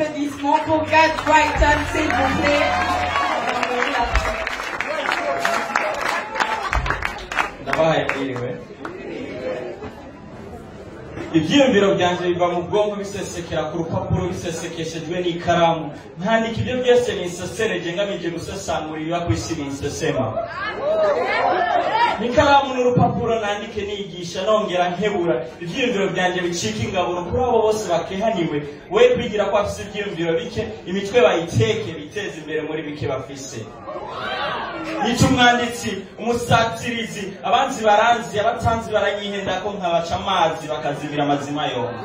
Applaudissements pour Gad Brighton, s'il vous plaît. Ndabahaye mwiriwe. Ivyiyumviro vyanje biva mu bwonko bisesekera ku rupapuro bisesekeshejwe n'ikaramu, nkandika ibyo byose binsesereje ngamije gusesangura ibiba kw'isi binsesema. N'ikaramu n'urupapuro nandike nigisha nongera nkebura, ivyiyumviro vyanje bicika ingaburo kuri abo bose bakehaniwe, we kwigira ko afise ivyiyumviro bike, imitwe bayiteke biteze imbere muri bike bafise. Nica umwanditsi, umusatirizi, abanzi baranzi, abatanzi baranyihenda ko nkabaca amazi bakazibira amazima yombi.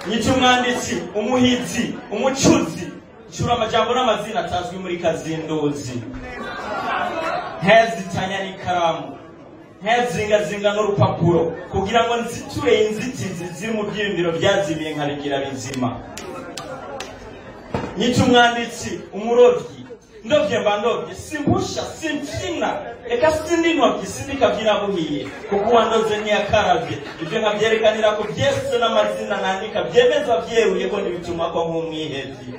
Nica umwanditsi, umuhizi, umucuzi, ncura amajambo n'amazina atazwi muri kazinduzi. Ntezitanya n'ikaramu, ntezingazinga n'urupapuro, kugira ngo nziture inzitizi ziri mu vyiyumviro vyazimiye nkabigira bizima. Nica umwanditsi, umurovyi, ndovye mba ndovye, simpusha, simfyina, eka sindi ntovyi, sindi kavyina buhiye, kuko uwandoze ntiyakaravye, ivyo nkavyerekanira ko vyese n'amazina nandika vyemeza vyeruye ko ntibitumako nk'umwihevyi.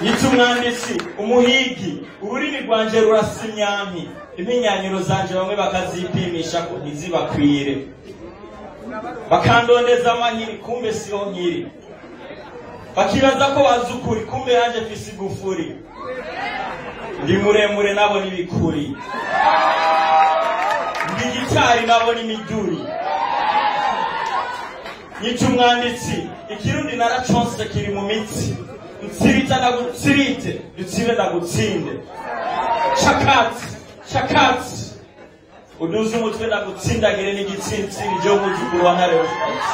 Nica umwanditsi, umuhigi, ururimi rwanje rurasa imyampi, impinyanyiro zanje bamwe bakazipimisha ko ntizibakwire. Bakandondeza amahiri kumbe siho nkiri, bakibaza ko bazi ukuri kumbe yanje mfise igufuri, ndi muremure nabo n'ibikuri, ndi gitari nabo n'imiduri. Nica umwanditsi, ikirundi naraconse kiri mu mitsi, ntsirita ndagutsirite, dutsire ndagutsinde, shakatsi shakatsi uduze umutwe ndagutsindagire n'igitsintsiri ryo muzukuru wa Ntare Rushatsi.